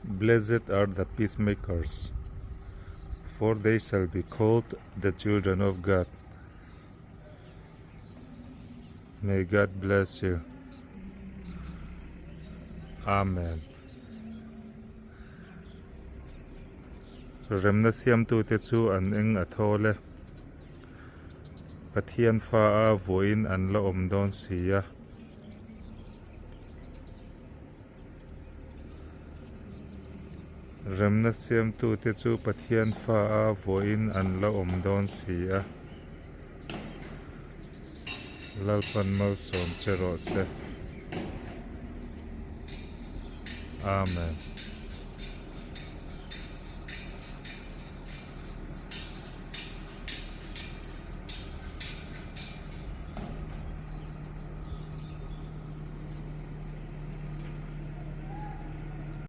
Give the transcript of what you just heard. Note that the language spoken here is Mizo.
Blessed are the peacemakers, for they shall be called the children of God. May God bless you. Amen. Remna siamtute chu an eng a thawl e. Pathian fa a vuahin an la awm dawn si a. Remna siamtute chu Pathian fa a vuahin an la awm dawn si a. Lalpan malsawm che rawh se. Amen.